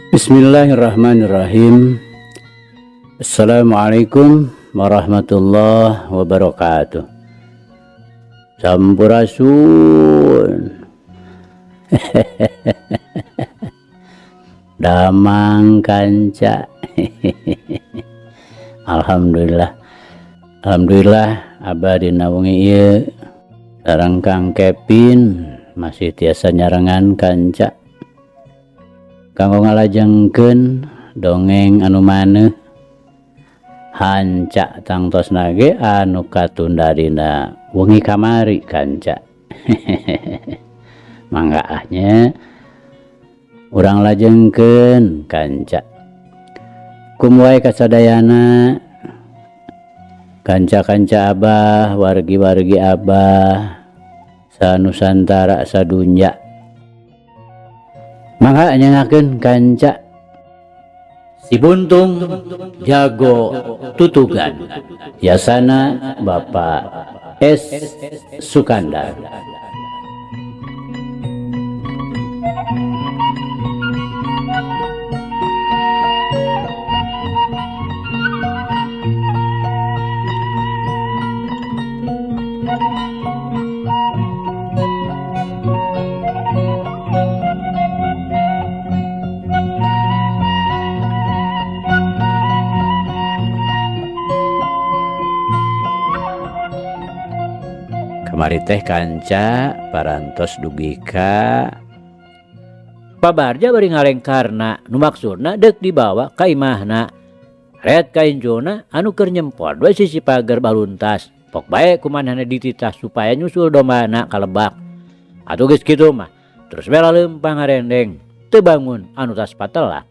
Bismillahirrahmanirrahim. Assalamualaikum warahmatullahi wabarakatuh. Sampurasun. Damang kanca. Alhamdulillah. Alhamdulillah abah dina wengi ieu sareng Kang Kevin masih tiasa nyarengan kanca. Kanggo ngalajengkeun dongeng anu maneuh hanca tangtosna ge anu katunda dina wengi kamari kanca. Mangga ah nya urang lajengkeun kanca. Kum wae kasadayana kanca-kanca abah, wargi-wargi abah sanusantara sadunya. Mangga nyengakeun kanca Si Buntung Jago Tutugan Yasana Bapak S Sukandar. Kamari teh kanca parantos dugi ka Pabarja bari ngalengkarna nu maksudna deuk dibawa ka imahna. Ret ka incuna anu keur nyempot we sisi pager baluntas. Pok bae kumanehna dititah supaya nyusul dombana ka lebak. Atuh geus kitu mah terus we laleumpang ngarendeng teu bangun anu tas patelah.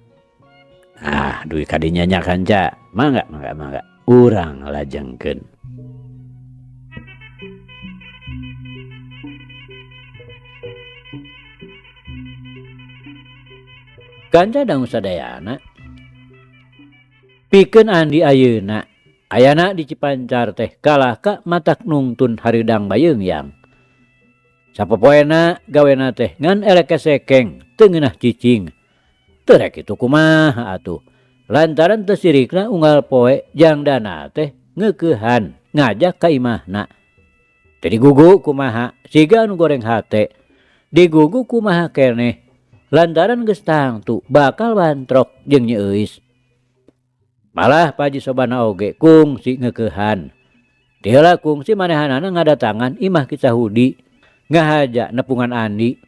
Ah dugi ka dinya nya kanca. Mangga mangga mangga urang lajengkeun. Kanca dangu sadayana pikeun Andi ayeuna ayana di Cipancar teh kalah ka matak nungtun hareudang bayeung yang. Sapopoena gawena teh ngan elek kesekeng teu ngeunah cicing. Teu rek kitu kumaha atuh lantaran teu sirikna unggal poe jang dana teh ngeukehan ngajak ka imahna. Teu digugu kumaha siga anu goreng hate digugu kumaha keneh lantaran geus tangtu bakal bantrok jeung Nyi Euis. Malah Pak Haji Sobana oge kungsi ngeukehan. Ti heula kungsi manehanana ngadatangan imah Ki Sahudi ngahaja nepungan Andi.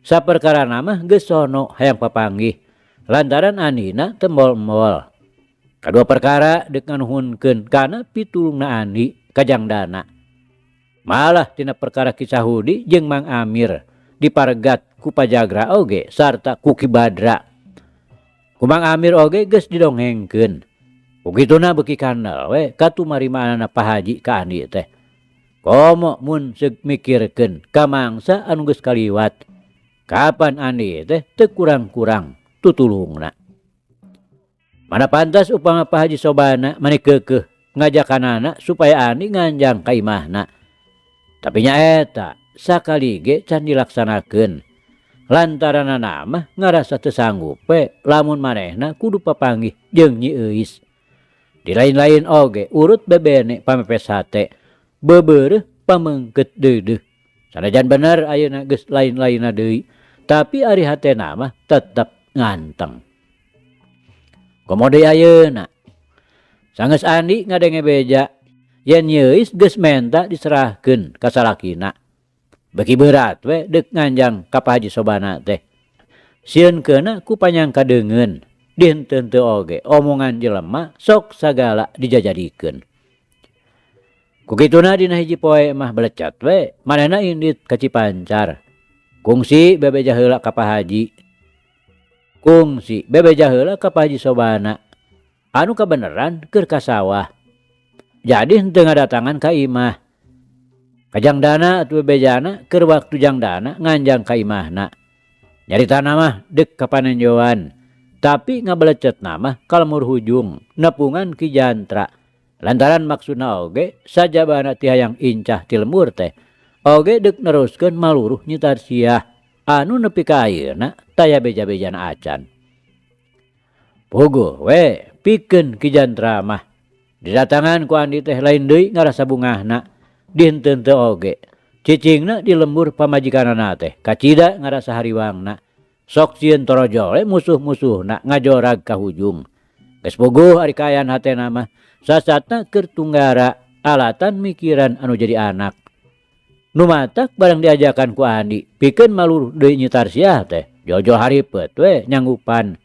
Saperkarana mah geus sono hayang papanggih lantaran Andina teu mol-mol. Kadua perkara deuk nganuhunkeun kana pitulungna Andi ka jangdana. Malah tina perkara Ki Sahudi jeung Mang Amir diparegat ku Pajagra oge sarta ku Ki Badra. Ku Mang Amir oge geus didongengkeun. Kukituna beuki kandel we katumarimaanana Pak Haji ka Andi teh. Komo mun seug mikirkeun ka mangsa anu geus kaliwat. Kapan Andi teh teu kurang-kurang tutulungna. Mana pantas upama Pak Haji Sobana mani keukeuh ngajakanana supaya Andi nganjang ka imahna. Tapi nyaeta sakali ge can dilaksanakeun. Lantaranana mah ngarasa teu sanggup we lamun manehna kudu papanggih jeung Nyi Euis. Di lain-lain oge urut bebene pamepes hate, bebeureuh pamengkeut deudeuh. Sanajan bener ayeuna geus lain-lainna deui, tapi ari hatena mah tetep nganteng. Komo deui ayeuna? Sanggeus Andi ngadenge beja yen Nyi Euis geus menta diserahkeun ka salakina. Beuki berat we deuk nganjang ka Pak Haji Sobana teh. Sieun keuna ku panyangka deungeun, dihenteu-henteu oge omongan jelema sok sagala dijajadikeun. Ku kituna dina hiji poe mah belecat we manehna indit ka Cipancar. Kungsi bebeja heula ka Pak Haji. Kungsi bebeja heula ka Pak Haji Sobana. Anu kabeneran keur ka sawah. Jadi henteu ngadatangan ka imah. Kajang dana atuh bebejana keur waktu jang dana nganjang ka imahna. Nyaritana mah deuk ka panenjoan. Tapi ngabelecetna mah ka lemur hujung nepungan Ki Jantra. Lantaran maksudna oge sajabana ti hayang incah ti lembur teh oge deuk neruskeun maluruh Nyi Tarsiah anu nepi ka ayeuna taya beja-bejana acan. Puguh we pikeun Ki Jantra mah. Didatangan ku Andi teh lain deui ngarasa bungahna, dihenteu teu oge. Cicingna di lembur pamajikanana teh kacida ngarasa hariwangna. Sok sieun torojol we musuh-musuhna ngajorag ka hujung. Geus puguh ari kaayaan hatena mah sasatna keur tunggara alatan mikiran anu jadi anak. Nu matak barang diajakan ku Andi pikeun maluruh deui Nyi Tarsiah teh jol-jol haripeut we nyanggupan.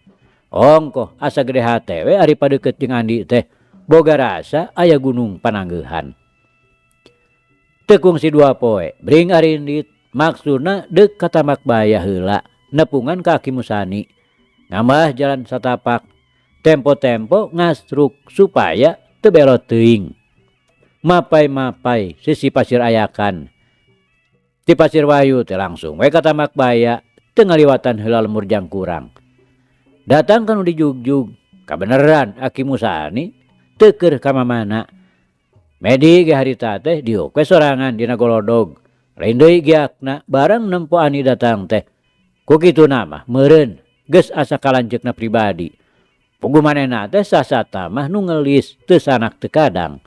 Ongkoh asa gede hate we ari padeukeut jeung Andi teh boga rasa aya gunung pananggeuhan. Teu kungsi dua poe bring arindit maksudna deuk ka Tambak Baya heula nepungan ka Aki Musani. Nambah jalan satapak tempo-tempo ngastruk supaya teu belot teuing. Mapai-mapai sisi pasir ayakan. Ti Pasir Wayu teh langsung we ka Tambak Baya teu ngaliwatan heula lembur jangkurang. Datang ka nu dijugjug kabeneran Aki Musani teu keur ka mamana. Medi ge harita teh diuk we sorangan dina golodog. Lain deui giakna barang nempo Andi datang teh. Ku kituna mah meureun geus asa kalanceukna pribadi. Puguh manehna teh sasata mah nu ngelis teu sanak teu kadang.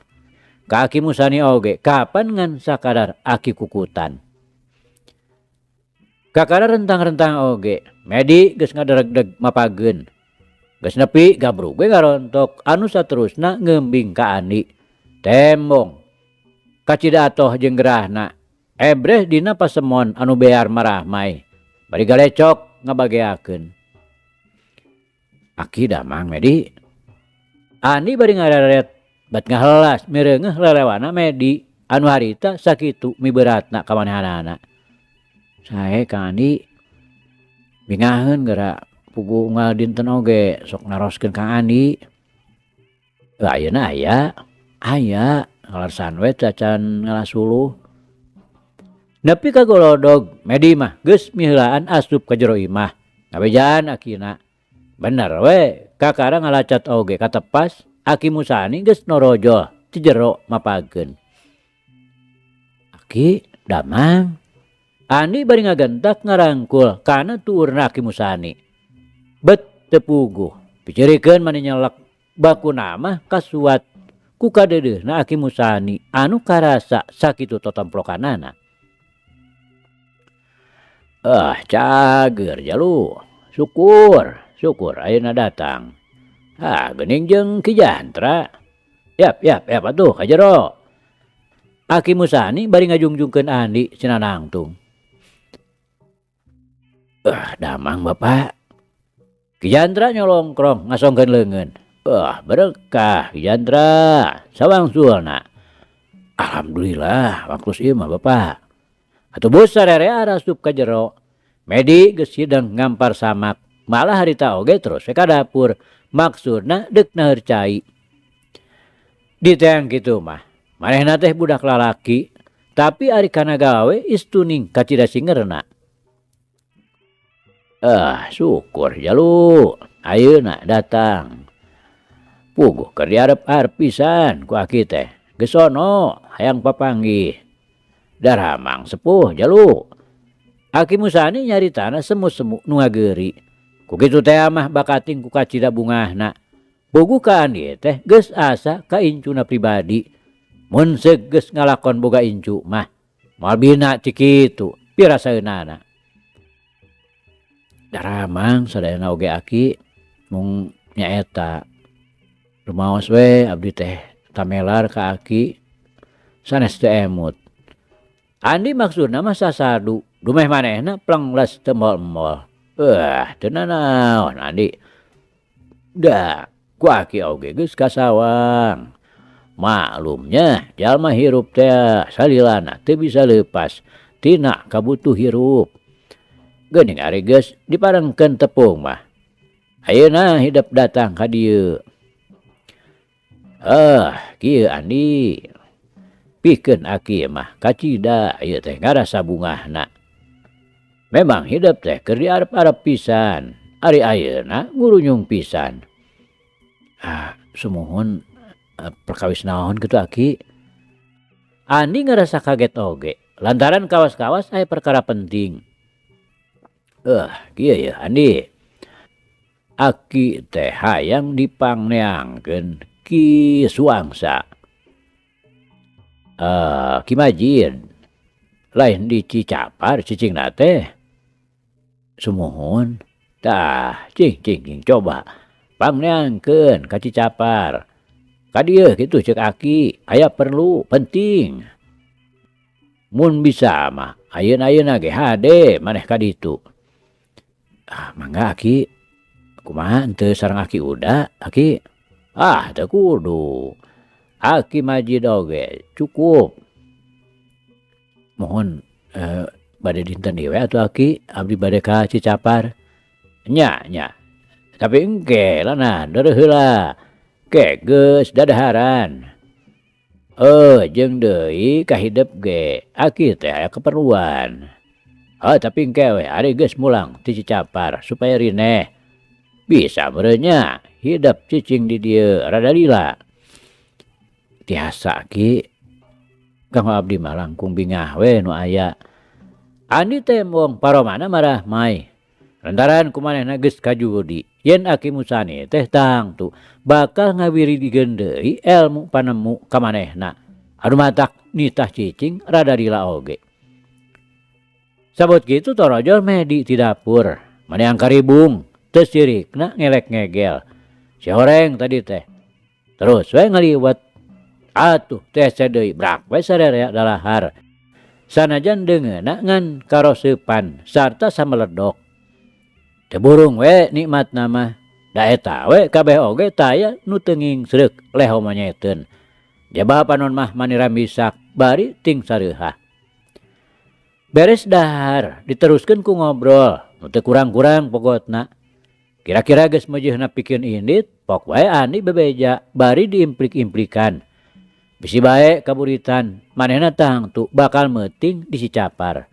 Ka Aki Musani oge kapan ngan sakadar aki kukutan. Kakara rentang-rentang oge, Medi geus ngaderegdeg mapageun. Geus nepi gabrug we ngarontok anu saterusna ngeumbing ka Andi. Tembong kacida atoh jeung gerahna. Ebreh dina pasemon anu bear marahmai. Bari galecok ngabageakeun. Aki damang Medi. Andi bari ngareret bat ngahelas mireungeuh lelewana Medi anu harita sakitu miberatna ka manehanana. Sae Kang Andi bingaheun geura puguh unggal dinten oge sok naroskeun Kang Andi. Ayeuna aya, aya ngalarsan we cacan ngalasuluh. Nepi ka golodog Medi mah geus miheulaan asup ka jero imah. Ngabejaan akina. Bener we kakara ngalacat oge katepas Aki Musani geus norojol ti jero mapageun. Aki damang. Andi bari ngagentak ngarangkul kana tuurna Aki Musani. Bet teu puguh piceurikeun mani nyelek bakuna mah kasuat ku kadeudeuhna Aki Musani anu karasa sakitu totomplokanana. Ah cager jalu syukur syukur ayeuna datang. Ah geuning jeung Ki Jantra. Yap yap yap atuh ka jero. Aki Musani bari ngajungjungkeun Andi cenah nangtung. Ah damang bapak. Ki Jantra nyolongkrong ngasongkeun leungeun. Ah berkah Ki Jantra sawangsulna. Alhamdulillah waktu ieu mah bapak. Atuh bus sarerea arasup ka jero. Medi geus hideng ngampar samak. Malah harita oge terus we ka dapur. Maksudna deuk naheur cai. Diteang kitu mah. Manehna teh budak lalaki, tapi ari kana gawe istuning kacida singerna. Ah syukur jalu ayeuna datang. Puguh keur diarep-arep pisan ku aki teh. Geus sono hayang papanggih. Daramang sepuh jalu. Aki Musani nyaritana semu-semu nu ngageuri. Ku kitu teh mah bakating ku kacida bungahna. Puguh ka Andi teh geus asa ka incuna pribadi. Mun seug geus ngalakon boga incu mah moal bina ti kitu pirasaeunana. Daramang sadayana oge aki mung nyaeta rumaos we abdi teh tamelar ka aki sanes teu emut. Andi maksudna mah sasadu dumeh manehna plengles teu mol-mol. Teu nanaon Andi. Da ku aki oge geus kasawang. Maklumnya jalma hirup teh salilana teu bisa leupas tina kabutuh hirup. Geuning ari geus diparengkeun tepung mah. Ayeuna hidep datang ka dieu. Kieu Andi. Pikeun aki mah kacida ieu teh ngarasa bungahna. Memang hidep teh keur diarep-arep pisan. Ari ayeuna ngurunyung pisan. Ah, sumuhun perkawis naon kitu aki. Andi ngarasa kaget oge lantaran kawas-kawas aya perkara penting. Kieu yeuh Andi. Aki teh hayang dipangneangkeun Ki Suangsa. Ki Majid lain di Cicapar cicingna teh. Sumuhun. Tah, cing cing cing coba pangneangkeun ka Cicapar. Ka dieu kitu ceuk Aki, aya perlu penting. Mun bisa mah ayeuna-ayeuna ge hade maneh ka ditu. Ah, mangga Aki. Kumaha henteu sareng Aki Uda, Aki? Ah, teu kudu. Aki Majid oge cukup. Mohon bade dinten ieu we atuh Aki, abdi bade ka Cicapar. Nya nya. Tapi engke lanah deureuh heula. Ke geus dadaharan. Jeung deui kahidep ge Aki teh aya keperluan. Oh, tapi engke we ari geus mulang ti Cicapar supaya rineh. Bisa meureun nya hidep cicing di dieu rada lila. Tiasa Ki. Kanggo abdi mah langkung bingah we nu aya. Andi teh embong paromana marah mai. Lantaran ku manehna geus kajudi yen Aki Musani teh tangtu bakal ngawiridigeun deui elmu panemu ka manehna. Anu matak nitah cicing rada lila oge. Sabot kitu torojol Medi ti dapur, maneang karibung, teu sirikna ngelek ngegel. Si horeng tadi teh. Terus we ngaliwet. Atuh teh hese deui brak we sarerea dalahar. Sanajan deungeunna ngan karoseupan sarta sameledok. Teu burung we nikmatna mah. Da eta we kabeh oge taya nu teu ngingsreuk leho monyeteun. Jaba panon mah maniramisak bari ting sareuhah. Beres dahar diteruskeun ku ngobrol nu teu kurang-kurang pogotna. Kira-kira geus meujeuhna pikeun indit, pok wae Andi bebeja bari diimplik-implikan. Bisi bae kaburitan, manehna tangtu bakal meuting di Cicapar.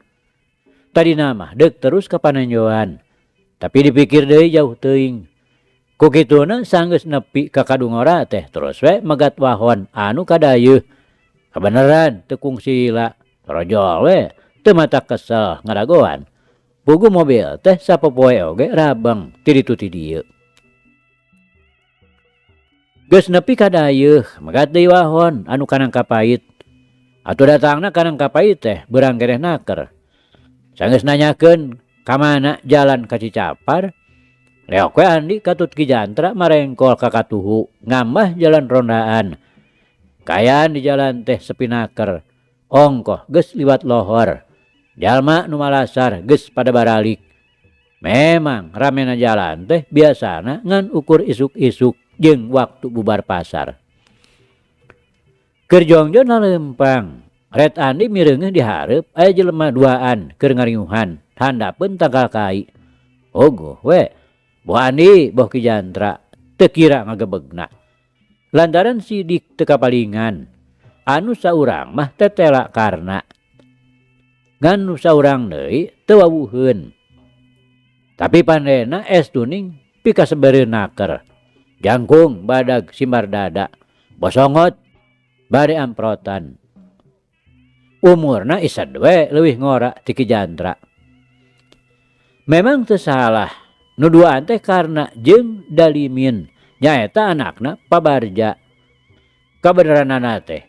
Tadina mah deuk terus ka panenjoan. Tapi dipikir deui jauh teuing. Ku kituna sanggeus nepi ka Kadungora teh terus we megat wahon anu kadayeuh. Kabeneran teu kungsi lila, torojol we teu mata kesel ngadagoan. Puguh mobil teh sapopoe oge rabeng ti ditu ti dieu. Geus nepi ka dayeuh, megat deui wahon anu kanang kapait. Atuh datangna kanang kapait teh beurang keneh naker. Sanggeus nanyakeun ka mana jalan ka Cicapar, leok we Andi katut Ki Jantra marengkol ka katuhu ngamah jalan rondaan. Kaayaan di jalan teh sepi naker, ongkoh geus liwat lohor. Jalma nu malasar geus pada baralik. Memang ramena jalan teh biasana ngan ukur isuk-isuk jeung waktu bubar pasar. Keur jongjon lalempang, ret Andi mireungeuh di hareup aya jelema duaan keur ngaringuhan handapeun tangkal kai. Ogoh we, boh Andi boh Ki Jantra teu kira ngagebegna. Lantaran sidik teu kapalingan, anu saurang mah tetela karna. Ngan nu saurang deui teu wawuheun. Tapi pandena es tuning pikasebereun naker. Jangkung badag simbar dada, bosongot bari amprotan. Umurna isad we leuwih ngora ti Ki Jantra. Memang teu salah, nu duaan teh karna jeung Dalimin nyaeta anakna Pabarja. Kabeneranana teh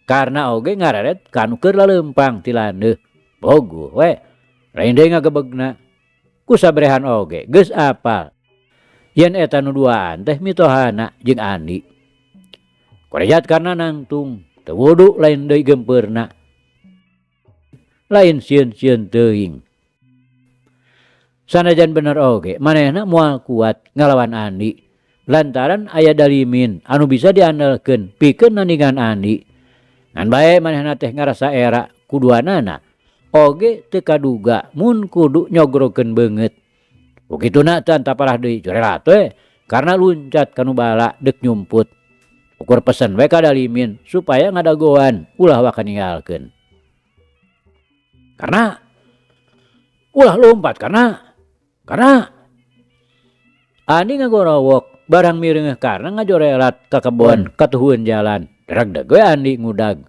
karna oge ngareret kanu keur laleumpang ti landeuh. Bogoh we, lain deui ngagebegna. Ku sabrehan oge geus apal yen eta nu duaan teh mitohana jeung Andi. Korejat karna nangtung, teu wudu lain deui gempeurna. Lain sieun-sieun teuing. Sanajan bener oge manehna moal kuat ngalawan Andi lantaran aya Dalimin anu bisa diandalkeun pikeun nandingan Andi. Ngan bae manehna teh ngarasa era kuduanana oge teu kaduga mun kudu nyogrokeun beungeut. Ukituna teu antaparah deui jorelat we karena luncat kanu bala deuk nyumput. Ukur pesen we ka Dalimin supaya ngadagoan ulah waka ninggalkeun. Karena ulah lompat karena Andi ngagorowok barang mireungeuh karna ngajorelat ka kebon katuhueun jalan. Dregdeg we Andi ngudag.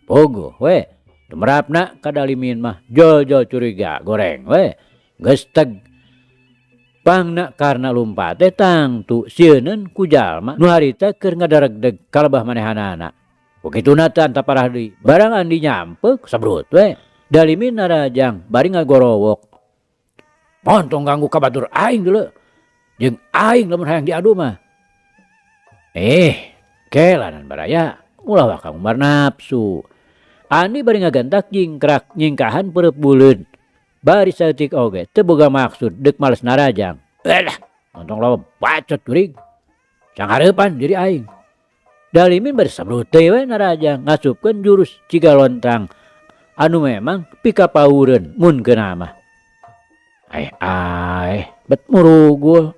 Pogoh we tumerapna ka Dalimin mah jol-jol curiga goreng we geus teg. Pangna karna lumpat teh tangtu sieuneun ku jalma nu harita keur ngadaregdeg ka lebah manehanana. Ku kituna teh anta parah deui, barang Andi nyampeuk sabrut we Dalimin narajang bari ngagorowok. Montong ganggu ka batur aing deuleu, jeung aing lamun hayang diadu mah. Eh, kelanan baraya, ulah waka ngumbar nafsu. Andi bari ngagentak jingkrak nyingkahan peureub buleud. Bari saeutik oge teu boga maksud deuk males narajang. Elah, montong loba bacot jurig. Sanghareupan diri aing. Dalimin bari sabrut deui we narajang ngasupkeun jurus ciga lontang anu memang pikapaureun mun keuna mah. Aeh aeh, bet murugul.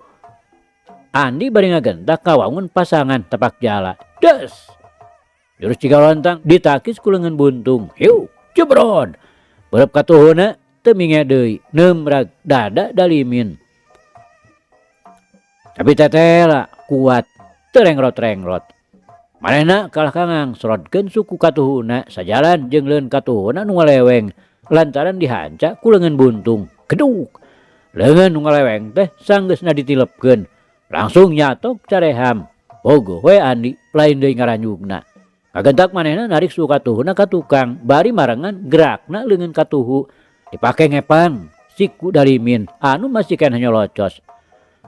Andi bari ngagentak kawangun pasangan tapak jala. Des! Jurus ciga lontang ditakis ku leungeun buntung. Hiu, jebrod. Beureub katuhuna teu minge deui, neumrag dada Dalimin. Tapi tetela kuat, teu rengrot-rengrot. Manehna kalah ka ngangsrodkeun suku katuhuna sajalan jeung leun katuhuna nu ngaleweng lantaran dihanca ku leungeun buntung. Geduk. Leungeun nu ngaleweng teh sanggeusna ditilepkeun, langsung nyatok careham. Bogoh we Andi lain deui ngaranyugna. Kagentak manehna narik suku katuhuna ka tukang, bari marengan gerakna leungeun katuhu dipake ngepang siku Dalimin anu masih keneh nyolocos.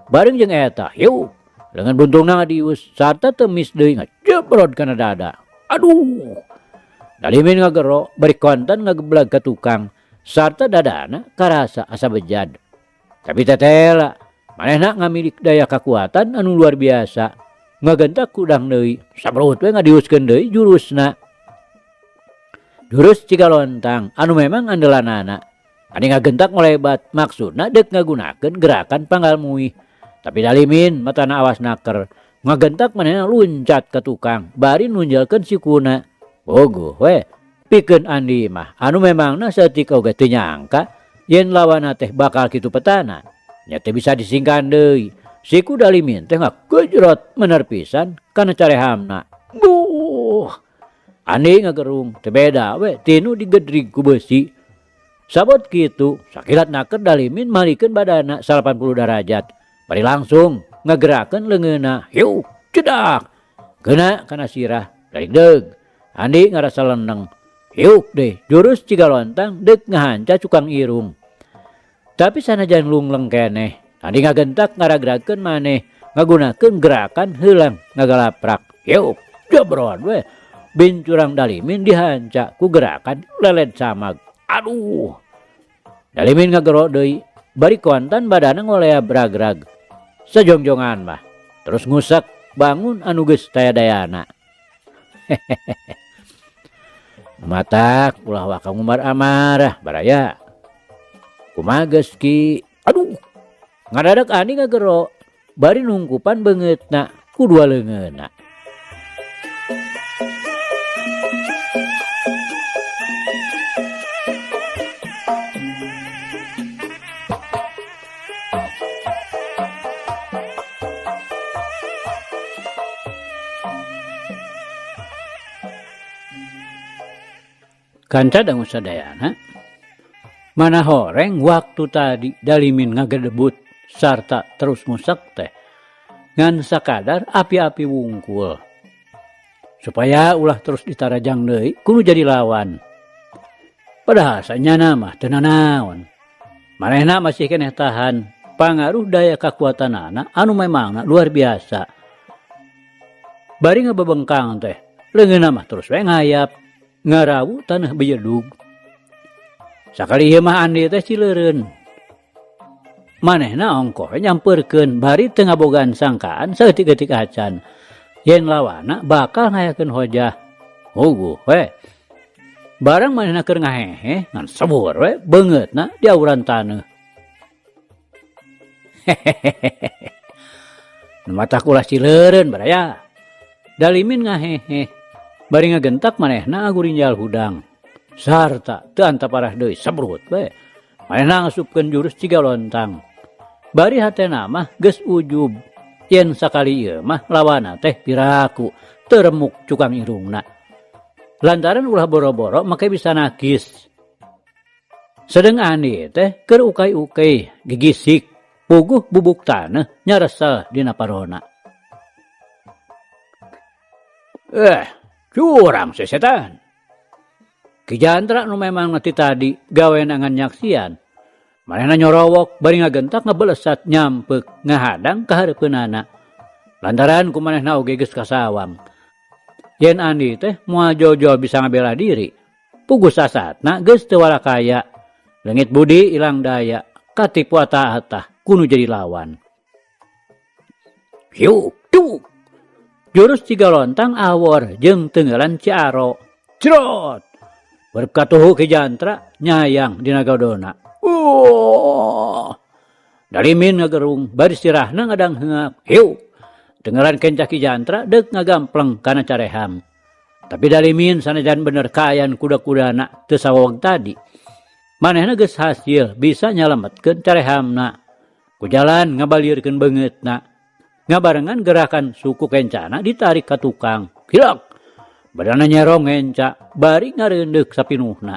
Bareng jeung eta, hiu, leungeun buntungna ngadius sarta teu mis deui ngajebrod kana dada. Aduh! Dalimin ngagero bari kontan ngageblag ka tukang sarta dadana karasa asa bejad. Tapi tetela, manehna ngamilik daya kakuatan anu luar biasa. Ngagentak kudang deui, sabrut we ngadiuskeun deui jurusna. Jurus ciga lontang anu memang andelanana. Anu ngagentak ngolebat maksudna deuk ngagunakeun gerakan panggal muih. Tapi Dalimin matana awas naker. Ngagentak manehna luncat ka tukang bari nunjelkeun sikuna. Bogoh we pikeun Andi mah anu memangna saeutik oge teu nyangka yen lawanna teh bakal kitu petana. Nya teu bisa disingkan deui. Siku Dalimin teh ngagejrot mener pisan kana carehamna. Duh! Andi ngagerung teu beda we tinu digedrig ku beusi. Sabot kitu sakilat naker Dalimin malikeun badana 80 darajat. Bari langsung ngagerakeun leungeunna. Hiu, cedak. Kena kana sirah, daligdeug. Andi ngarasa leneng. Hiuk deh, jurus ciga lontang deuk ngahanca cukang irung. Tapi sanajan lungleng keneh, Andi ngagentak ngaragrakeun maneh, ngagunakeun gerakan heulang ngagalaprak. Hiuk, jebron we. Bincurang Dalimin dihanca ku gerakan leled samag. Aduh. Dalimin ngagero deui, bari kontan badana ngolea bragrag. Sejongjongan mah, terus ngusak bangun anu geus taya dayana. Matak ulah waka ngumbar amarah baraya. Kumaha geus ki? Aduh. Ngadadak Andi ngagero bari nungkupan beungeutna ku dua leungeunna. Kanca dangu sadayana, mana horeng waktu tadi Dalimin ngagedebut sarta terus ngusak teh ngan sakadar api-api wungkul. Supaya ulah terus ditarajang deui kudu jadi lawan. Padahal sanyana mah teu nanaon. Manehna masih keneh tahan pangaruh daya kakuatanana anu memangna luar biasa. Bari ngabebengkang teh leungeunna mah terus we ngayap ngarawu tanah bejedug. Sakali ieu mah Andi teh cileureun. Manehna ongkoh nyampeurkeun bari teu ngabogaan sangkaan saeutik-eutik acan. Yen lawana bakal ngayakeun hojah. Huguh we. Barang manehna keur ngahehe ngan sebur we beungeutna diauran taneuh. Hehehe. Nu matak ulah cileureun baraya. Dalimin ngahehe. Bari ngagentak manehna agurinjal hudang. Sarta teu antaparah deui sebrut we. Manehna ngasupkeun jurus ciga lontang. Bari hatena mah geus ujub. Yen sakali ieu mah lawana teh piraku teu remuk cukang irungna. Lantaran ulah boro-boro make bisa nakis. Sedeng Andi teh keur ukay-ukay gigisik. Puguh bubuk taneuh nyaresel dina parona. Eh, curang si setan. Ki Jantra nu memang ti tadi gawena ngan nyaksian. Manehna nyorowok bari ngagentak ngabelesat nyampeuk ngahadang ka hareupeunana. Lantaran ku manehna oge geus kasawang. Yen Andi teh moal jol-jol bisa ngabela diri. Puguh sasatna geus teu walakaya. Leungit budi ilang daya, katipu atah-atah ku nu jadi lawan. Hiuk tuk! Jurus Cigalontang awor jeung teungeulan Ciaro. Jrot! Beureub katuhu Ki Jantra nyayang dina godona. Uuh! Dalimin ngagerung bari sirahna ngadangheungak. Hiuk! Teungeulan kenca Ki Jantra deuk ngagampleng kana careham. Tapi dalimin sanajan bener kaayan kuda-kudana teu sawaweg tadi. Manehna geus hasil bisa nyalametkeun carehamna. Ku jalan ngabalirkeun beungeutna. Ngabarengan gerakan suku kencana ditarik ka tukang. Hilak! Badana nyerong ngenca bari ngareundeuk sapinuhna.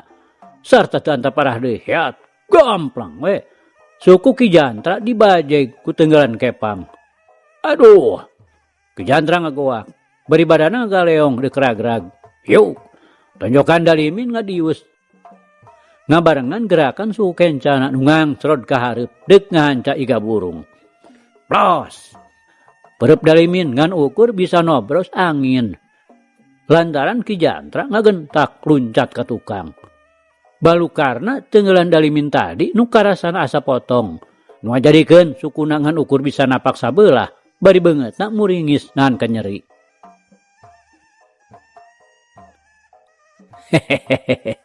Sarta teu antaparah deui heat gamplang we. Suku Ki Jantra dibajeg ku tenggelan kepang. Aduh! Ki Jantra ngagoak bari badana ngagaleong deuk ragrag. Hiuk! Tonjokan dalimin ngadius. Ngabarengan gerakan suku kencana nu ngangcrod ka hareup deuk ngahanca iga burung. Plos! Pereup dalimin ngan ukur bisa nobros angin. Lantaran Ki Jantra ngagentak luncat ka tukang. Balukarna teungeulan dalimin tadi nu karasana asa potong. Nu ngajadikeun sukuna ngan ukur bisa napak sabelah bari beungeutna muringis nahan ka nyeri. Hehehe.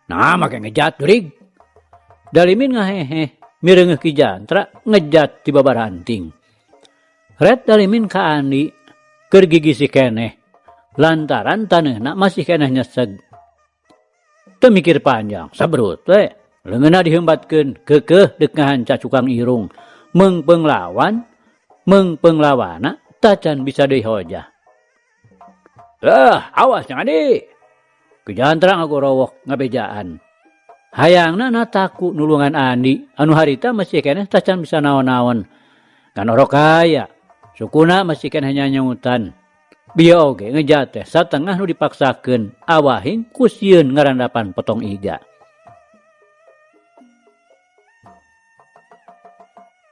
Nah make ngejat jurig. Dalimin ngaheheh mireungeuh Ki Jantra ngejat ti babaranting. Ret dalimin ka Andi keur gigisi keneh lantaran taneuhna masih keneh nyeseg. Teu mikir panjang sabrut we leungeunna diheumbatkeun keukeuh deuk ngahanca cukang irung meungpeung lawan meungpeung lawana tacan bisa deui hojah. Eh, awas jang Andi. Ki Jantra ngagorowok ngabejaan. Hayangna nataku nulungan Andi anu harita masih keneh tacan bisa naon-naon. Ngan orok kaya, sukuna masih keneh nyanyautan. Bieu oge ngejat teh satengah nu dipaksakeun awahing ku sieun ngarandapan potong iga.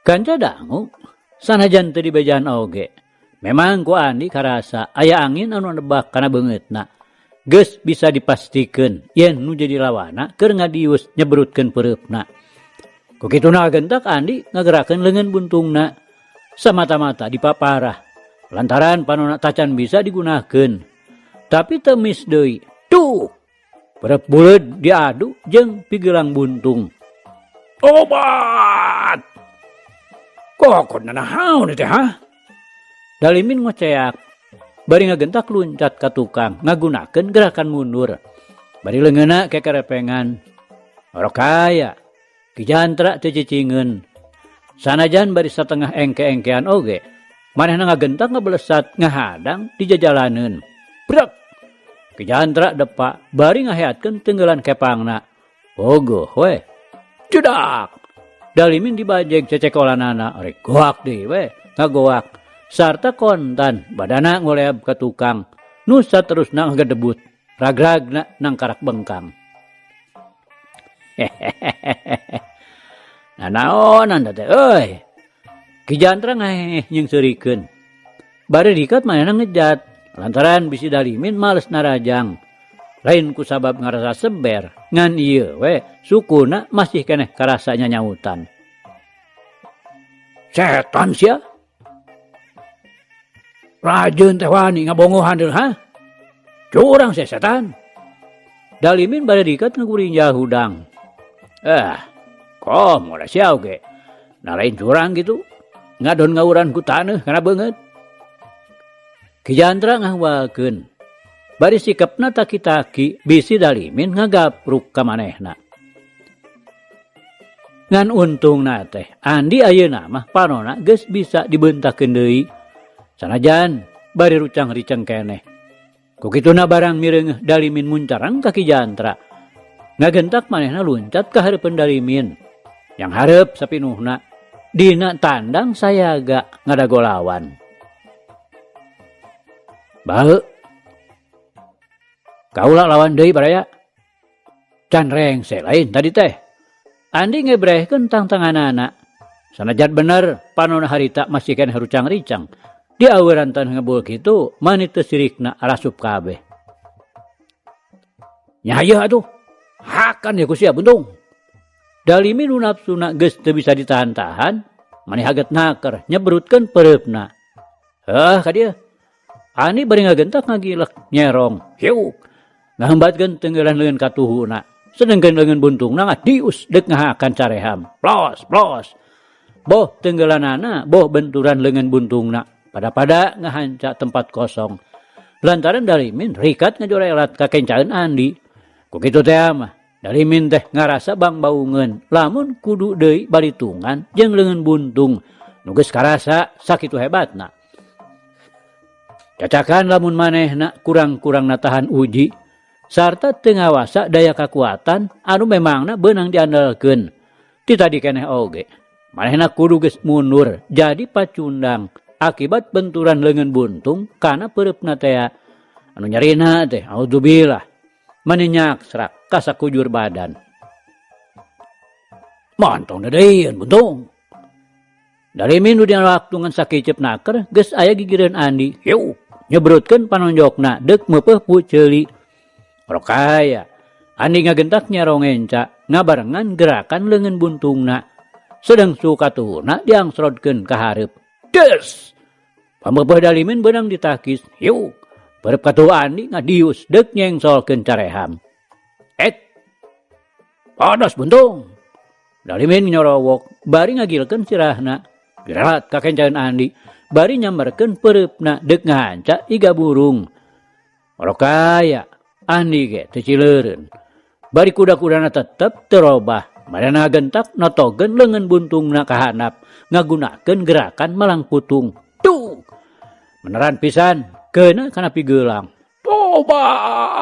Kanca dangu, sanajan teu dibejaan oge. Memang ku Andi karasa aya angin anu nebak kana beungeutna. Geus bisa dipastikeun yen nu jadi lawana keur ngadius nyebrutkeun peureupna. Ku kituna gentak Andi ngagerakeun leungeun buntungna. Samata-mata dipaparah lantaran panona tacan bisa digunakeun. Tapi teu mis deui. Tuh! Perep buleud diadu jeung pigelang buntung. Tobat! Kokot nanahaon teh ha? Dalimin ngoceak. Bari ngagentak luncat ka tukang ngagunakeun gerakan mundur. Bari leungeunna kekerepengan. Orok kaya. Ki Jantra teu cicingeun. Sanajan bari satengah engke-engkean oge, manehna ngagentak ngabelesat ngahadang di jajalaneun. Brek! Ki Jantra depa bari ngaheatkeun tenggelan kepangna. Ogoh we. Jedak! Dalimin dibajeg cecekolanana rek goak deui we, ngagoak sarta kontan badana ngoleab ka tukang nu saterusna ngagedebut ragragna nangkarak bengkang. Hehehehe. Nanaonan teh euy. Ki Jantra ngaheheh jeung seurikeun. Bari dikat manehna ngejat lantaran bisi dalimin males narajang. Lain ku sabab ngarasa seber, ngan ieu we sukuna masih keneh karasa nyanyautan. Setan sia. Rajeun teh wani ngabongohan deui ha? Curang sia setan. Dalimin bari dikat ngagurinjal hudang. Eh, komo da sia oge. Nah lain curang kitu. Ngadon ngawuran ku taneuh kana beungeut. Ki Jantra ngahualkeun. Bari sikepna taki-taki bisi dalimin ngagapruk ka manehna. Ngan untungna teh Andi ayeuna mah panona geus bisa dibeuntakeun deui. Sanajan bari rucang-riceng keneh. Ku kituna barang mireungeuh dalimin muncarang ka Ki Jantra. Ngagentak manehna luncat ka hareupeun dalimin. Yang hareup sapinuhna. Dina tandang sayaga ngadago lawan. Bae. Kaula lawan deui baraya. Can rengse lain tadi teh. Andi ngebrehkeun tangtanganana. Sanajan bener panonna harita masih keneh rucang-ricang. Diaweuran taneuh ngebul kitu mani teu sirikna arasup kabeh. Nya hayeuh atuh. Hakan ye ku sia buntung. Dalimi nu nafsuna geus teu bisa ditahan-tahan, mani haget naker nyebrutkeun pereupna. Heuh ka dieu. Ani bari ngagentak ngagilek, nyerong, hiuk. Ngahembatkeun tenggeulan leungeun katuhuna, sedengkeun leungeun buntungna ngadius deuk ngahakan careham. Plos, plos. Boh tenggeulanana, boh benturan leungeun buntungna, pada-pada ngahanca tempat kosong. Lantaran Dalimin rikat ngajorelat ka kencaeun Andi. Ku kitu tea mah, Dalimin teh ngarasa bangbaungeun lamun kudu deui balitungan jeung leungeun buntung nu geus karasa sakitu hebatna. Cacakan lamun manehna kurang-kurangna tahan uji sarta teu ngawasa daya kakuatan anu memangna beunang diandalkeun. Ti tadi keneh oge, manehna kudu geus mundur jadi pacundang akibat benturan leungeun buntung kana peureupna tea. Anu nyerina teh audzubillah mani nyaksrak ka sakujur badan. Montong deudeuieun buntung. Darimin nu dina waktu ngan sakiceup naker geus aya gigireun Andi. Hiu, nyebrutkeun panonjokna deuk meupeuh pu ceuli. Rokaya, Andi ngagentak nyerong enca ngabarengan gerakan leungeun buntungna. Sedeng suhu katuhuna diangsrodkeun ka hareup. Des! Pameupeuh Dalimin beunang ditakis. Hiu, perep katuhu Andi ngadius deuk nyengsolkeun careham. Et! Padas buntung! Dalimin nyorowok bari ngagilkeun sirahna. Direlat ka kencaeun Andi bari nyamberkeun peureupna deuk ngahanca iga burung. Orokaya, Andi ge teu cileureun. Bari kuda-kudana tetep teu robah. Manehna ngagentak notogeun leungeun buntungna ka handap ngagunakeun gerakan malang putung. Tung! Meneran pisan keuna kana pigelang. Tobat!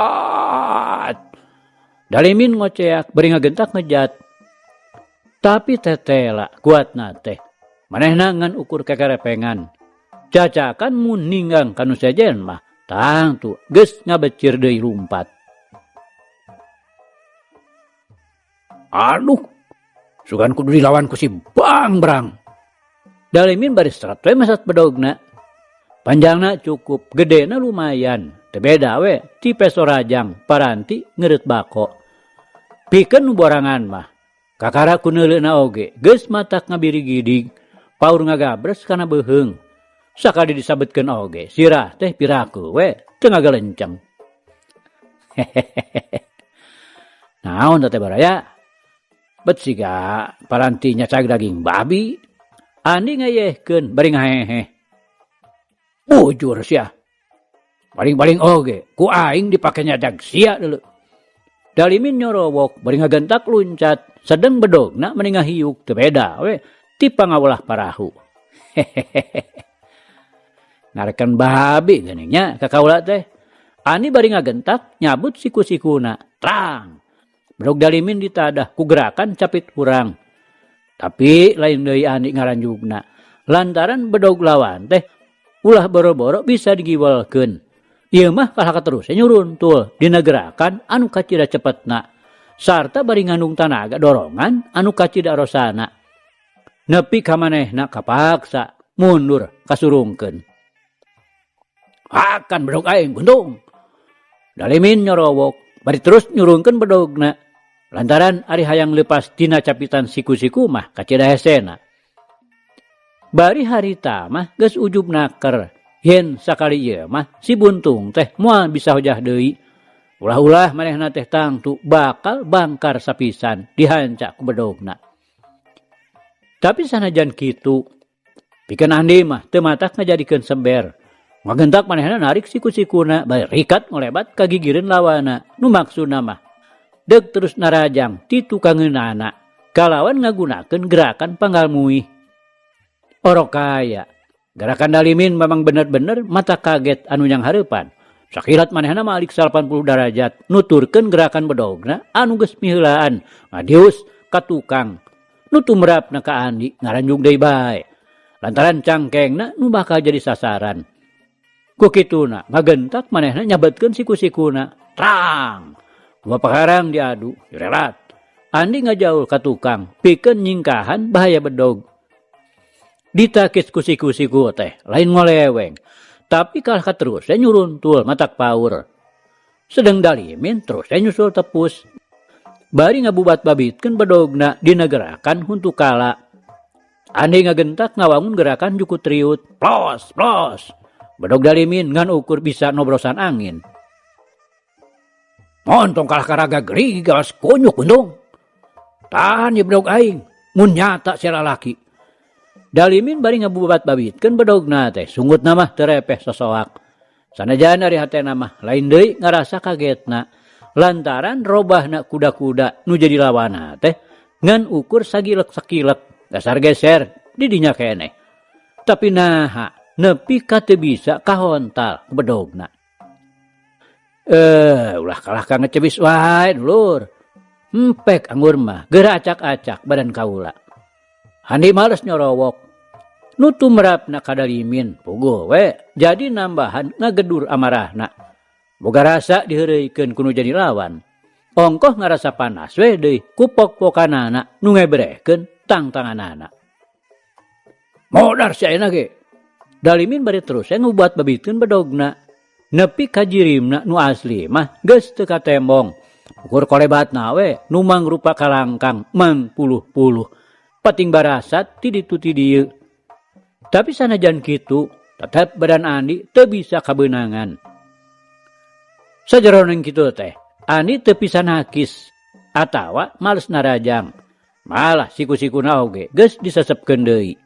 Dalimin ngoceak bari ngagentak ngejat. Tapi tetela kuatna teh. Manehna ngan ukur kekerepengan. Cacakan mun ninggang ka nu sejen mah tangtu geus ngabecir deui lumpat. Aduh, sugan kudu dilawan ku si Bangbrang. Dalimin bari seret we mesat bedogna. Panjangna cukup, gedena lumayan. Teu beda we ti peso rajang paranti ngeureut bako. Pikeun nu borangan mah, kakara ku neuleuna oge geus matak ngabirigidig, paur ngagabres kana beuheung. Sakali disabetkeun oge, sirah teh piraku we teu ngagalenceng. Hehehehe. Naon teh baraya? Bet siga paranti nyacag daging babi. Andi ngayehkeun bari ngaheheh. Bujur sia. Paling-paling oge ku aing dipake nyajag sia deuleu. Dalimin nyorowok bari ngagentak luncat sedeng bedogna meni ngahiuk teu beda we ti pangawelah parahu. Hehehehe. Ngarekan babi geuning nya ka kaula teh. Ani bari ngagentak nyabut siku-sikuna. Trang! Bedog Dalimin ditadah ku gerakan capit hurang. Tapi lain deui Andi ngaranjugna. Lantaran bedog lawan teh ulah boro-boro bisa digiwelkeun. Ieu mah kalah katerus nyuruntul dina gerakan anu kacida cepetna sarta bari ngandung tanaga dorongan anu kacida rosana. Nepi ka manehna kapaksa mundur kasurungkeun. Hakan bedog aing buntung. Dalimin nyorowok bari terus nyurungkeun bedogna. Lantaran ari hayang leupas tina capitan siku-siku mah kacida hesena. Bari harita mah geus ujub naker. Yen sakali ieu mah si buntung teh moal bisa hojah deui. Ulah-ulah manehna teh tangtu bakal bangkar sapisan dihanca ku bedogna. Tapi sanajan kitu, pikeun Andi mah teu matak ngajadikeun seber. Ngagentak manehna narik siku-sikuna bari rikat ngolebat ka gigireun lawana nu maksudna mah deuk terus narajang ti tukangeunana kalawan ngagunakeun gerakan panggal muih. Orokaya, gerakan Dalimin memang bener-bener mata kaget anu nyanghareupan. Sakilat manehna malik 80 darajat nuturkeun gerakan bedogna anu geus miheulaan ngadius ka tukang. Nu tumrapna ka Andi ngaranjug deui bae. Lantaran cangkengna nu bakal jadi sasaran. Ku kituna ngagentak manehna nyabetkeun siku-sikuna. Trang! Dua pakarang diadu, direlat. Andi ngajaul ka tukang pikeun nyingkahan bahaya bedog. Ditakis ku siku-siku teh lain ngoleweng, tapi kalah ka terus we nyuruntul matak paur. Sedeng Dalimin terus we nyusul tepus. Bari ngabubat-babitkeun bedogna dina gerakan huntu kala. Andi ngagentak ngawangun gerakan jukut riut. Plos, plos. Bedog Dalimin ngan ukur bisa nobrosan angin. Montong kalah karaga gerigas kunyuk untung. Tahan ya bedog aing, mun nyata sia lalaki. Dalimin bari ngabubat-babitkeun bedogna teh sungutna mah teu repeh sosoak. Sanajan ari hatena mah lain deui ngarasa kagetna. Lantaran robahna kuda-kuda nu jadi lawanna teh ngan ukur sagilek sakilek dasar geser di dinya keneh. Tapi naha nepi ka teu bisa kahontal ku bedogna. Eh, ulah kalah ka ngecebis wae dulur. Empek anggur mah geura acak-acak badan kaula. Andi males nyorowok. Nu tumrapna ka Dalimin puguh we jadi nambahan ngagedur amarahna. Boga rasa diheureuykeun ku nu jadi lawan. Ongkoh ngarasa panas we deui ku pok-pokanana nu ngebrehkeun tangtanganana. Modar si ayeuna ge. Dalimin bari terus we ngubat babitkeun bedogna. Nepi ka jirimna nu asli mah geus teu katembong. Ukur kolebatna we nu mangrupa kalangkang mangpuluh-puluh. Pating barasat ti ditu ti dieu. Tapi sanajan kitu, tetep badan Andi teu bisa kabeunangan. Sajeroning kitu teh, Andi teu bisa nakis atawa males narajang. Malah siku-sikuna oge geus disesepkeun deui.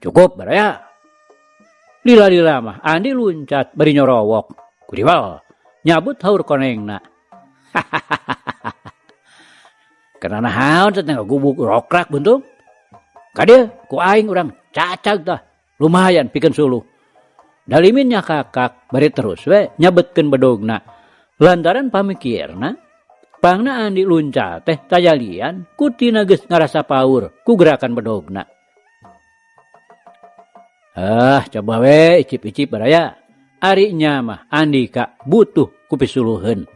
Cukup baraya. Lila-lila mah Andi luncat bari nyorowok. Kuriwal, nyabut haur konengna. Karena naon teh ngagubuk rokrak buntung. Kadieu ku aing urang cacag tah. Lumayan pikeun suluh. Dalimin nyakakak bari terus we nyabetkeun bedogna. Lantaran pamikirna pangna Andi luncat teh tajalian ku tina geus ngarasa paur ku gerakan bedogna. Ah, coba we icip-icip baraya. Ari nya mah Andika butuh ku pisuluheun.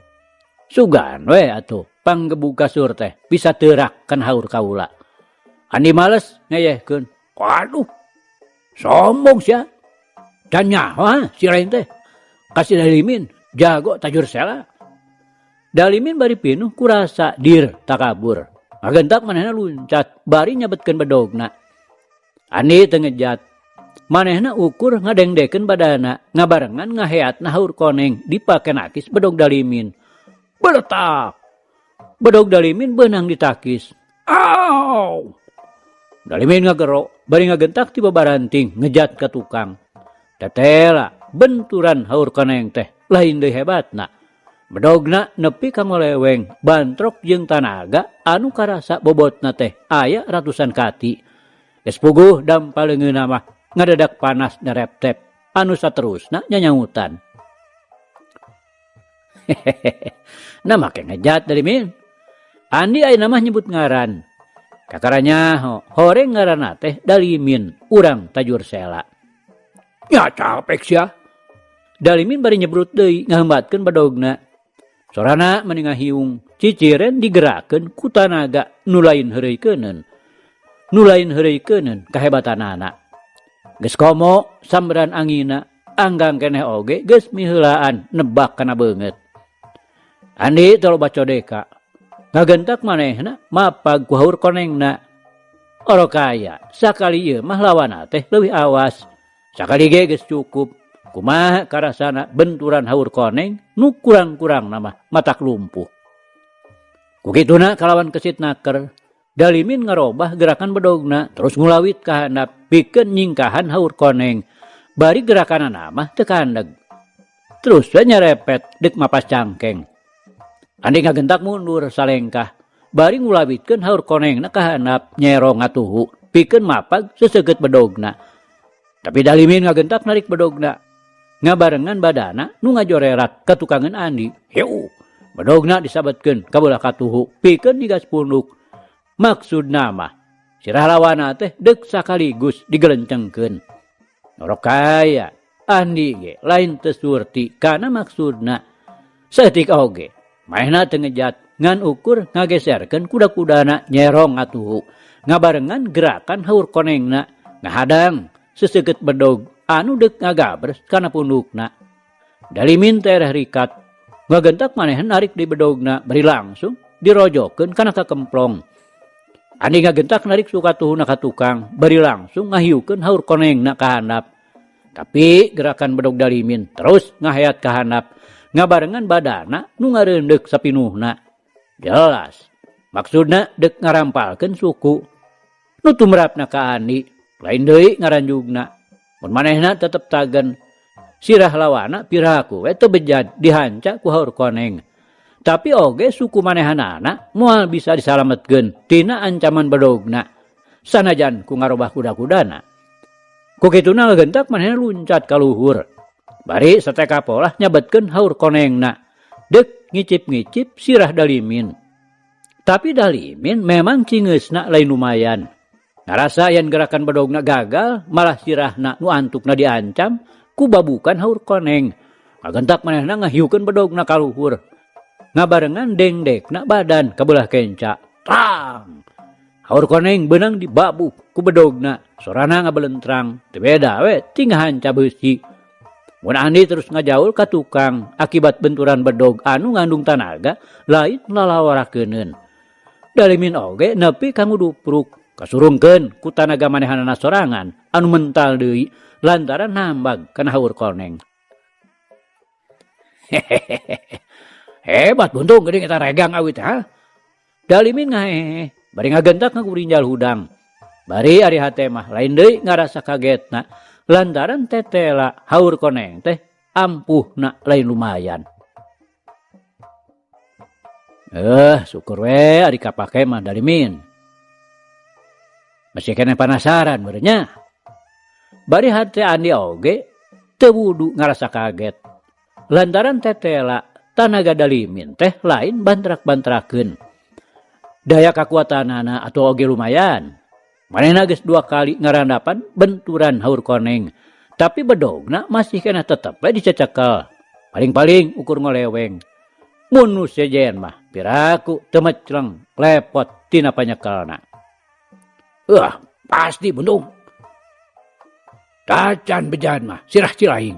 Sugan we atuh panggebug kasur teh bisa teurak kan haur kaula. Andi males ngeyehkeun. Waduh, sombong sia. Dan nyaho si lain teh. Kasih Dalimin jago tajur sela. Dalimin bari pinuh kurasa dir takabur. Ngagentak manehna luncat bari nyabetkeun bedogna. Andi teu ngejat. Manehna ukur ngadengdekeun badana ngabarengan ngaheatna haur koneng dipake nakis bedog Dalimin. Beletak. Bedog Dalimin beunang ditakis. Aw! Dalimin ngagero bari ngagentak ti babaranting ngejat ka tukang. Tetela benturan haur koneng teh lain deui hebatna. Bedogna nepi ka ngoleweng bantrok jeung tanaga anu karasa bobotna teh aya ratusan kati. Geus puguh dampa leungeunna mah ngadadak panas nereptep anu saterusna nyanyautan. Hehehe. Nah make ngejat Dalimin. Andi ayeuna mah nyebut ngaran. Kakara nyaho horeng ngaranna teh Dalimin urang tajur sela. Nya capek sia. Dalimin bari nyebrut deui ngahembatkeun bedogna. Sorana meni ngahiung, ciciren digerakkeun ku tanaga nu lain heureukeuneun. Nu lain heureukeuneun kahebatanana. Geus komo samberan angina, anggang keneh oge geus miheulaan nebak kana beungeut. Andi teu loba codeka. Ngagentak manehna mapag ku haur konengna. Orokaya sakali ieu mah lawanna teh leuwih awas. Sakali ge geus cukup. Kumaha karasana benturan haur koneng nu kurang-kurangna mah matak lumpuh. Ku kituna kalawan kesit naker, Dalimin ngarobah gerakan bedogna terus ngulawit ka handap pikeun nyingkahan haur koneng. Bari gerakanana mah teu kandeg. Terus we nyarepet deuk mapas cangkeng. Andi ngagentak mundur salengkah, bari ngulawitkeun haur konengna ka handap nyerong ngatuhu pikeun mapag seseugeut bedogna. Tapi Dalimin ngagentak narik bedogna. Ngabarengan badana nu ngajorerat ka tukangeun Andi. Hiu, bedogna disabetkeun ka beulah katuhu pikeun digas punduk. Maksudna mah sirah lawana teh deuk sakaligus digelencengkeun. Norok kaya Andi ge lain teu surti kana maksudna. Saeutik oge manehna teu ngejat ngan ukur ngageserkeun kuda-kudana nyerong ngatuhu ngabarengan gerakan haur konengna ngahadang seseukeut bedog anu deuk ngagabres kana pundukna. Dalimin tereh rikat ngagentak manehna narik di bedogna bari langsung dirojokeun kana kakemplong. Andi ngagentak narik sukatuhuna ka tukang bari langsung ngahiukeun haur konengna ka handap. Tapi gerakan bedog Dalimin terus ngaheat ka handap ngabarengan badana nu ngareundek sapinuhna. Jelas maksudna deuk ngarampalkeun suku. Nu tumrapna ka Andi lain deui ngaranjugna. Mun manehna tetep tagen sirah lawana piraku we teu bejad dihanca ku haur koneng. Tapi oge suku manehanana moal bisa disalametkeun tina ancaman bedogna sanajan ku ngarobah kuda-kudana. Ku kituna ngagentak manehna luncat ka luhur. Bari sateka polah nyabetkeun haur konengna. Deuk ngicip-ngicip sirah Dalimin. Tapi Dalimin memang cingeusna lain lumayan. Ngarasa yen gerakan bedogna gagal, malah sirahna nu antukna diancam ku babukan haur koneng. Ngagentak manehna ngahiukeun bedogna ka luhur. Ngabarengan dengdekna badan kabelah kenca. Tang! Haur koneng beunang dibabuk ku bedogna, sorana ngabelentrang, teu beda we ti ngahanca beusi. Mun Andi terus ngajaul ka tukang akibat benturan bedog anu ngandung tanaga lain lalawarakeuneun. Dalimin oge nepi ka ngudupruk, kasurungkeun ku tanaga manehanana sorangan anu mental deui lantaran nambag kana haur koneng. Hehehe. Hebat buntung geuning eta regang awi teh ha. Dalimin ngahehe bari ngagentak ngagurinjal hudang. Bari ari hate mah lain deui ngarasa kagetna lantaran tetela haur koneng teh ampuhna lain lumayan. Syukur we ari kapake mah Dalimin. Masih keneh panasaran meureun nya. Bari hate Andi oge teu wudu ngarasa kaget. Lantaran tetela tanaga Dalimin teh lain bantrak-bantrakeun. Daya kakuatanana atuh oge lumayan. Manehna geus 2 kali ngarandapan benturan haur koneng. Tapi bedogna masih keneh tetep we dicecekel. Paling-paling ukur ngoleweng. Mun nu sejen mah piraku teu mecleng lepot tina panyekelna. Pasti buntung. Tacan bejan mah sirah cilaing.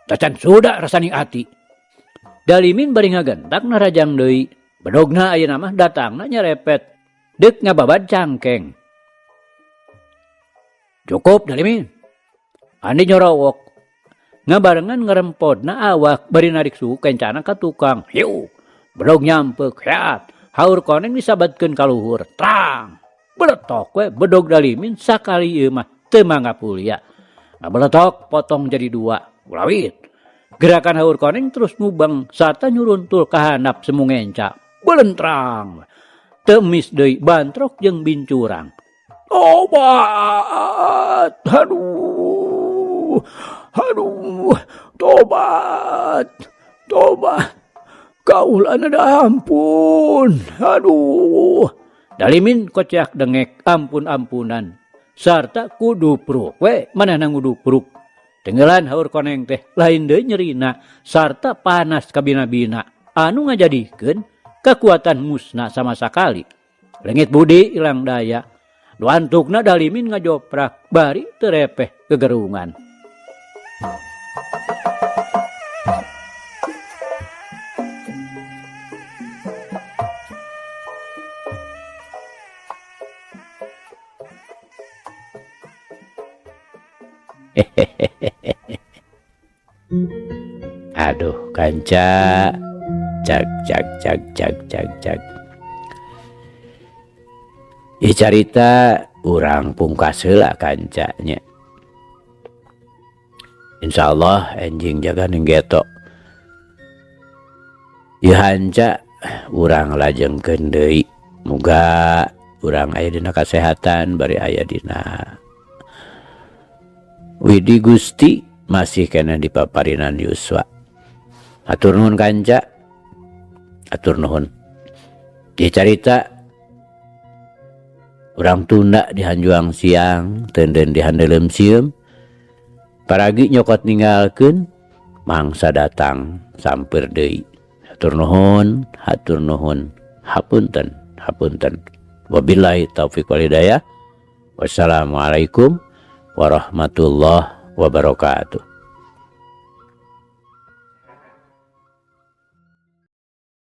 Tacan suda rasaning ati. Dalimin bari ngagentak narajang deui. Bedogna ayeuna mah datangna nyerepet. Deuk ngababad cangkeng. Cukup Dalimin. Andi nyorowok. Ngabarengan ngerempodna awak bari narik suhu kencana ka tukang. Hiu. Bedog nyampeuk heat. Haur koneng disabatkeun ka luhur. Trang. Beletok we bedog Dalimin sakali ieu mah teu mangapulia. Ngabeletok potong jadi 2. Ulawit. Gerakan haur koneng terus ngubang sarta nyuruntul ka handap semu ngenca. Belentrang. Teu emis deui bantrok jeung bincurang. Tobat. Aduh. Aduh. Tobat. Tobat. Kaulana da ampun. Aduh. Dalimin koceak dengek ampun-ampunan. Sarta kudupruk we manehna ngudupruk. Tenggelan haur koneng teh lain deui nyerina sarta panas kabina-bina anu ngajadikeun kekuatan musna sama sakali. Leungit budi ilang daya. Nu antukna Dalimin ngajoprak bari teu repeh gegerungan. Aduh kanca, cak cak cak cak cak cak. Ieu carita urang pungkas heula kancanya. Insyaallah enjing jaga ning geto. Ieu hanca urang lajengkeun deui. Muga urang aya dina kasehatan bari aya dina Widi Gusti masih kena di paparinan Yuswa. Atur nuhun kanca. Atur nuhun. Ieu carita Urang tunda di hanjuang siang, tenden di handeuleum sieum. Paragi nyokot ninggalkeun, mangsa datang sampeur deui. Hatur nuhun, hatur nuhun, hapunten, hapunten. Wabillahi taufik wal hidayah. Wassalamualaikum warahmatullahi wabarakatuh.